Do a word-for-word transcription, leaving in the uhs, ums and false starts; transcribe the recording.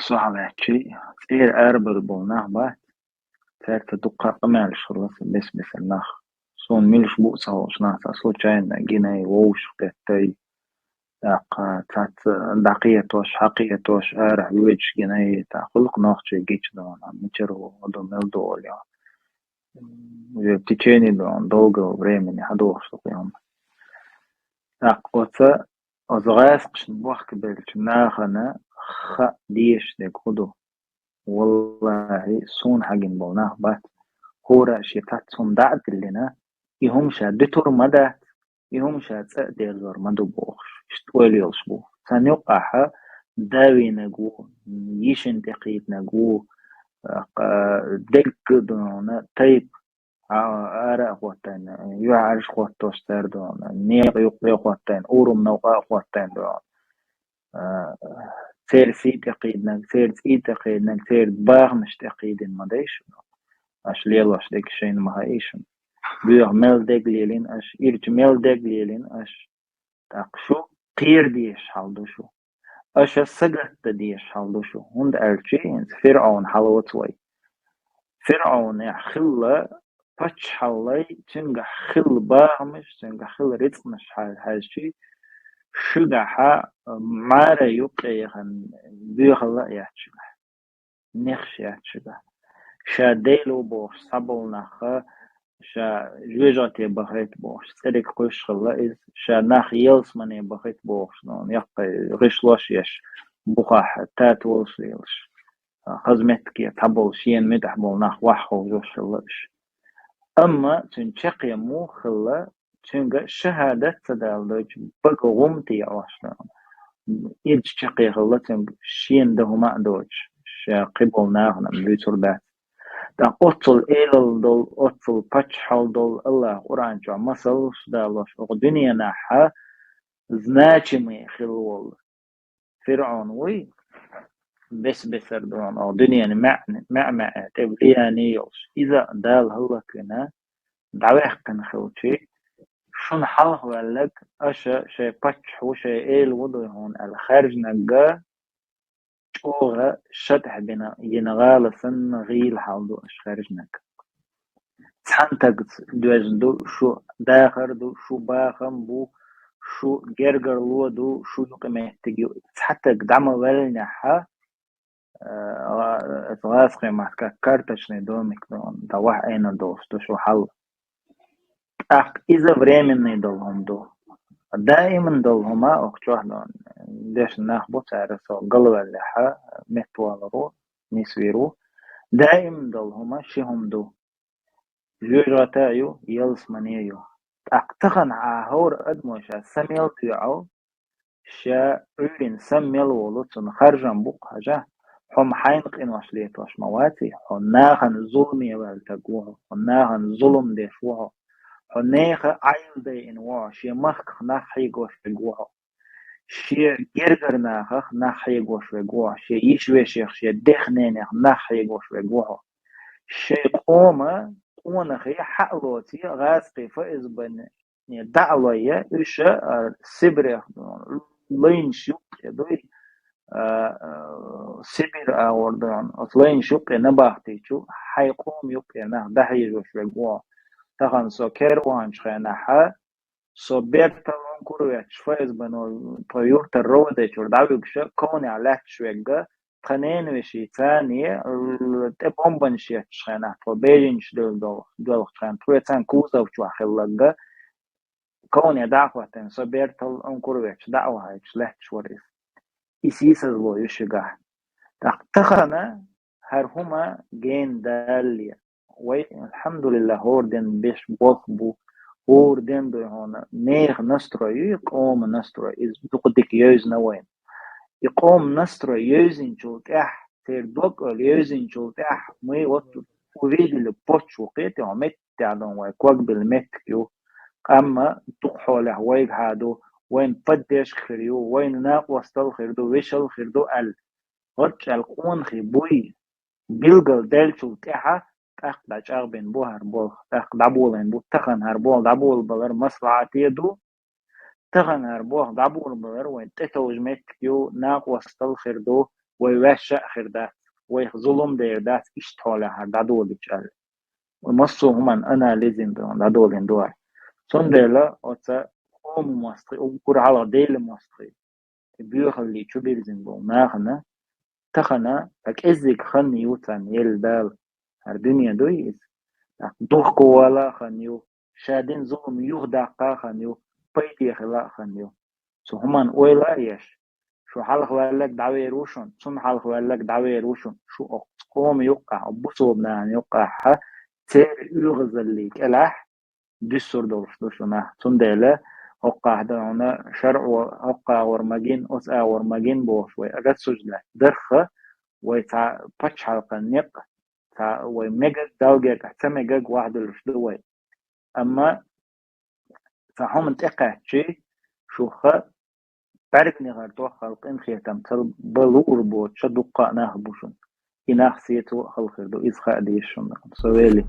Со хьалаьцчи, цӀера арабар болу нах бац, цаьрца дуккха къамелаш хилла сан бес-бесара нах. Суна милаш бу а ца хууш нах ца случайно гинай, вовшах кхеттай, тӀаккха цаьрца дӀакхетош, хьакхетош, арахь воьдуш гинай, тӀаккха гӀуллакх нохчий гича дона, мичара ву, хӀун ду, мел ду олий. В течение дона долгого времени хьадохуш ду кхин хӀума. ТӀаккха оца, оцу гӀаскхашна бохкабеллачу нахана хаа дезаш дерг хӀун ду? Валлахьи, суна хьагина болу нах бац, хӀора а шен цхьацца хӀума дӀа а диллина, и хӀума ша дуьтур ма дац, и хӀума ша цӀа а дерзор ма ду бохуш, иштта ойла йолуш бу. Царна юккъахь а давийнарг ву, йишина тӀекхийдинарг ву, а, кха-, дегга а дона тайпа, а, ара а хӀоттайна, юьхьӀаьржа хӀоттош цара дона, некъа юккъе а хӀоттайна, урам новкъа а хӀоттайна дона. А, церан сий тӀекхийдинарг, церан цӀий тӀекхийдинарг, церан бахамаш тӀекхийдина ма дай шуна. Аша лелош дерг шайна ма хаьий шуна. Боьха мел дерг лелийна аша, ирча мел дерг лелийна аша. ТӀаккха шу кхера дезаш хьал ду шу. Аша сагатдан дезаш хьал ду шу. ХӀунда аьлча хӀинца ФирӀовн хьалоцу вай. ФирӀовнехь хилла паччахьаллай, цуьнгахь хилла бахамаш, цуьнгахь хилла рицкъанаш хьа-, хьаьжчи, шуьгахьа, а, мӀара юккъе яхана боьхалла а яц шуьгахь, нехаш яц шуьгахь. Ша Дела ву бохуш схьаболу нах, ша жоьжахате бахийта бохуш, цӀериг кхуьйсуш хилла иза, ша нах ялсамане бахийта бохуш, ну, яккхий гӀишлош еш, бухахь тата волуш лелаш. Хаза меттиге цхьаболу шена муьтӀахь болу нах ваха ховшош хилла уьш. Амма цуьнан чаккхе муха хилла, цуьнга шахӀадат ца даладойтуш бага гӀум тӀе Ӏош дона. Иза чаккхе хилла цуьнга шена дан хӀума а доцуш, ша кхиболу нахана-м буьйцур дац. ТӀаккха оццул элал долу, оццул паччахьалла долу АллахӀа Къуръан чохь масалш далош, оха дуьненахьа значимый хилла волу ФирӀовн вуй, бес-бесара дона, оха дуьненан маьӀ-, маьӀ-маьӀӀе тӀе влияние йолуш. Иза а Дала хӀаллаквина, дӀаваьккхина хилчи, шуна хьалха ваьлларг, аша шайн паччахь ву, шайн эла ву дуй хьуна аьлла хаьржинарг, чӀогӀа ша тӀехь бина йина гӀала санна гӀийла хьал ду аша хаьржинарг. Цхьана тагца доьзна ду шу, дахар ду шу, бахам бу шу, гергарло ду шу, юкъаметтиг ю. Цхьа таг дӀа ма ваьллинехьа, а, гӀа-, гӀазкхийн маттахь карточный домик ду, дӀавахьа Ӏена долуш ду шу хьал. ТӀаккха иза временный долу хӀума ду. Даиман долу хӀума оха чохь ду. Дешна нах бу цара, со галваьллехьа, меттавалар ву, нисвийр ву. Даиман долу хӀума ши хӀума ду. Жоьжахате а ю, ялсамане а ю. ТӀаккха тахана хьан хӀора адамо ша са мел доьӀу, ша Ӏуьйрина са мел волу, цунна харжам бу-кх, хьажа, хьо-м хьайна къинош летош ма ваций, хьо нахана зуламе ваьлла стаг ву хьо, хьо нахана зулам деш ву хьо, хьо нехан Ӏайл дайина ву хьо, шен махках нах хьегош верг ву хьо, шен гергара нахах нах хьегош верг ву хьо, шен йиш-вешех, шен дех-ненех нах хьегош верг ву хьо. Шайн къома къонахий хьа а лоций, гӀазкхий ФСБ-н дӀа а лой, уьш, а, Сибрех лайнаш юккъе дуй, а, а, Сибир агӀор ду, оцу лайнаш юккъе набахтийчу, хьайн къома юккъе нах дӀахьежош верг ву хьо. Тахана со керванчу хенахьа, со бертал хӀун кура ветташ, ФСБ-но тхо юьртара РОВД чуьра дӀавуьгуша, ковнехь лаьтташ верг, тхан ненавеший царне, л-, тӀе бомбанаш етташ хенахь, тхо беженцаш делла дол-, доьлхучу хенахь, тхоьцан кузов чохь хилларг, ковне дӀа а хӀоттийна, со бертал хӀун кура ветташ, дӀа а вахийтуш лаьтташ вара иза. И сийсазло ю шуьгахь. ТӀаккха тахана хӀара хӀума гена далале. Вай, алхьамдулиллахӀ, хӀора ден беш болх бу, хӀора ден дуй хьуна, нехан настрой ю, и къоман настрой, иза дукха дика евзина вайна. И къоман настрой евзинчул тӀаьхьа, церан дог-ойла евзинчул тӀаьхьа, мы вот увидели почву, кхетий хьо, меттехь ду вай, ког билла меттиг ю, амма дукха хьолехь вайгахьа ду, вайна поддержка хир ю, вайна накъостал хир ду, вешал хир ду аьлла. ХӀорчӀаьлла къонахий буй, билгал даьллачул тӀаьхьа тӀаккха дӀачӀагӀбина бу хӀара болх, тӀаккха дӀаболийна бу, тахана хӀара болх дӀаболабалар маслахьате ду, таханара боху дӀабур бара вайн тӀетовжа меттиг ю, накъостал хир ду, вай ваьшша а хир дац, вайх зулам дер дац, иштта хьолехьара дӀадолича аьлла. Вай массо а хӀуманна анализин ду, дӀадолин дуара. Цундела оца къоман мостагӀий, уггар хьалха Делан мостагӀий, и боьхалле чу бирзина болу нахана, тахана, ткъа кӀеззиг хан ю царна елла Дала. ХӀара дуьне дуй иза. ТӀаккха духкувала а хан ю, ша дина зулам юхадаккха а хан ю, пайде хила а хан ю. Цу хӀуманна ойла а еш, шу хьалха ваьлларг дӀавер ву шуна, цунна хьалха ваьлларг дӀавер ву шуна, шу оцу къоман юккъахь, оцу бусалба нахана юккъахь, церан оьгӀазаллин кӀелахь дуьсур долуш ду шуна. Цундела хӀоккхахь дан хьуна шарӀо хӀоккха агӀор магийна, оцу агӀор магийна бохуш вай агатсуш дац. Дарх вай цхьа пачхьалкхан некъ, цхьа вай мегаг, Далла гергахь ца мегаг вахьдуьллуш ду вай. Амма цхьа хӀума тӀекхаьччи, шуха бӀаьрганегӀар доххал къинхетам ца бан луур боцуша дуккха а нах бу шуна. И нах сецо а хала хир ду, иза хаа деза шуна, со вели.